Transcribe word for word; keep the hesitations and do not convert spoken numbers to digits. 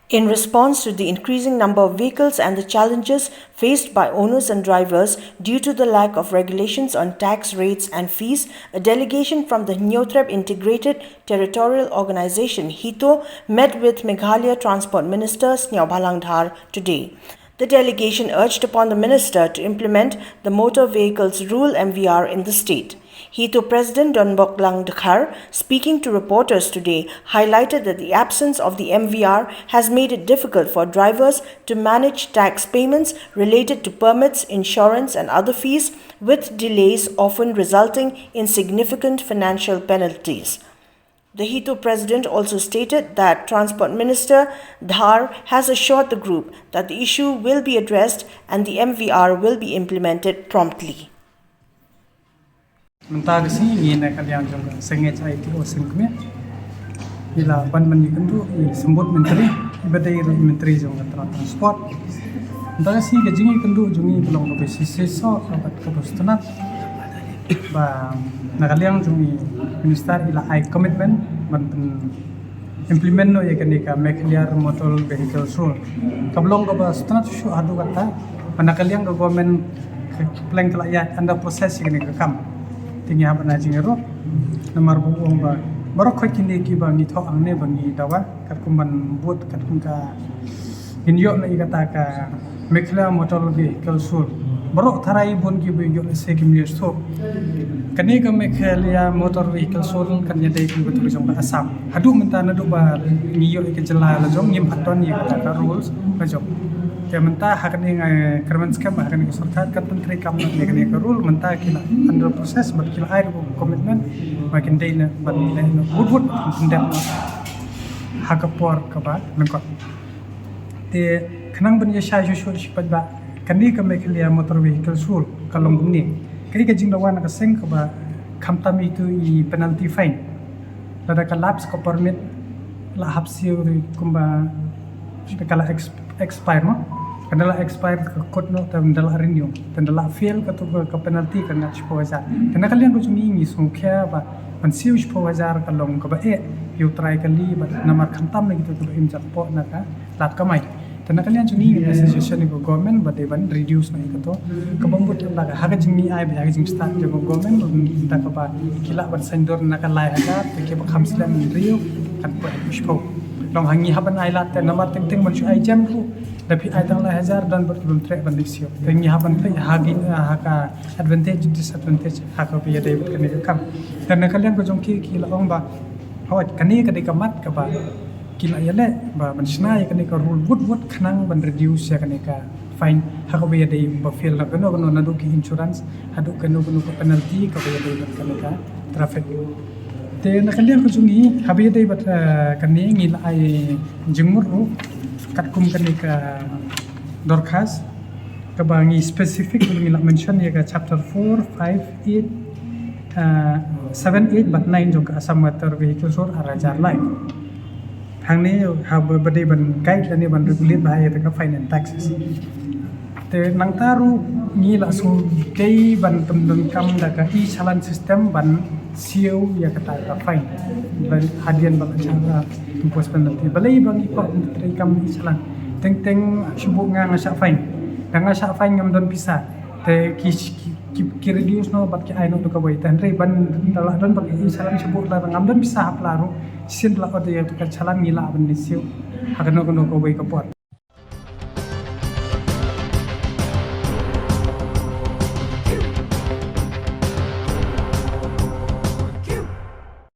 In response to the increasing number of vehicles and the challenges faced by owners and drivers due to the lack of regulations on tax rates and fees, a delegation from the Hynñiewtrep Integrated Territorial Organization, HITO, met with Meghalaya Transport Minister Sniawbhalang Dhar today. The delegation urged upon the minister to implement the Motor Vehicles Rule, M V R, in the state. HITO President Donboklang Dkhar, speaking to reporters today, highlighted that the absence of the M V R has made it difficult for drivers to manage tax payments related to permits, insurance, and other fees, with delays often resulting in significant financial penalties. The HITO president also stated that Transport Minister Dhar has assured the group that the issue will be addressed and the M V R will be implemented promptly. Mynta ka sngi ngi na ka liang jong ka seng H I T O seng kmie. Ngi la ban ban ïakynduh ïa i symbud myntri, i ba dei ruh i myntri jong ka tnat transport. Mynta ka sngi ka jingïakynduh jong ngi ka long kaba shisha shisha bad kaba sngewtynnat. Ba na ka liang jong i minister i la ai commitment ban pyn implement noh ïa kane ka Meghalaya Motor Vehicles Rule. Kaba long kaba sngewtynnat shuh haduh katta ba na ka liang ka government ka pleng ka la ïaid under process ïa kane ka kam. Te ngi hap ban ai jingïaroh namar ba u ong ba baroh khoit kine kiba ngi thoh hangne ba ngi dawa katkum ban bud katkum ka ngin ïoh na ïa kata ka Meghalaya Motor Vehicles Rule. Baroh tharai bun kiba ïoh lehse kim ïoh shuh. Kane ka Meghalaya Motor Vehicles Rule kan ïadei bad ka jong ka Assam. Haduh mynta naduh ba ngi ïoh ïa ka jylla la jong ngim pat don ïa kata ka rules la jong. Te mynta ha kane nga kyrmen skhem ha kane ka sorkar kan pyntreikam ïa kane ka rule, mynta ki la under process bad ki la ai ruh commitment ba kin dei na ban leh na wut wut pyndep ha ka por kaba lyngkot. Te khnang ban ïa shai shuh shuh shi paidbah, kane ka Meghalaya Motor Vehicles Rule ka long kumne. Kaei ka jingdawa na ka seng kaba khamtam ïa itu i penalty fine. Lada ka lapse ka permit la hap siew ruh kumba ka la ex- expire mo. Kan da la expire ka kut noh te da la renew. Te da la fail katu ka penalty ka ngat shiphew hajar. Te na ka liang ka jong ngi ngi sngewkhia ba ban siew shiphew hajar ka long kaba eh ïa u trai kali bad namar khamtam na kitu kiba im jakpoh na ka lad kamai. Te na ka liang jong ngi ngi suggestion ïa ka government ba dei ban reduce na ïa kato. Kaba mut la ka ha ka jingmih ai ba ha ka jingstad jong ka government mynta kaba ki lah ban saiñdur na ka lai hajar te kiba kham slem hynriew kan poi ha shiphew. Long ha ngi hap ban ai lad te namar teng teng ban shu ai jem ruh da phi ai tang lai hajar don bad ki bym treh ban leit siew. Te ngi hap ban peit ha ki ha ka advantage disadvantage ha kaba ïadei bad kane ka kam. Te na ka liang ka jong ki ki la ong ba hooid kane ka dei ka mat kaba ki la ïaleh ba ban shna ïa kane ka rule wut wut khnang ban reduce ïa kane ka fine ha kaba ïadei ba fail na kano kano naduh ki insurance haduh kano kano ka penalty kaba ïadei bad kane ka traffic. Te na ka liang ka jong ngi haba ïadei bad kane ngi la ai jingmut ruh katkum kane ka dorkhas kaba ngi specific ngi la mention ïa ka chapter four, five, eight, seven, eight bad nine jong ka Assam Motor Vehicles Rule ar hajar lai. Hangne ha ba dei ban guide lane ban regulate ba ïa ka fine and taxes. Te nangta ruh ngi la sngewdei ban pyndonkam da ka e-challan system ban siew ïa kata ka fine. Ban hadien ba ka chang ka impose penalty. Balei ba ngi kwah treikam e-challan. Teng teng shu buh nga nga shah fine. Da nga shah fine ngam don pisa. Te ki ki ki reduce noh bad ki ai noh da kawei. Te hynrei ban da la don bad e-challan shu buh la ngam don pisa hap la ruh. Shisien la order ïa ka challan ngi lah ban siew ha kano kano kawei ka por.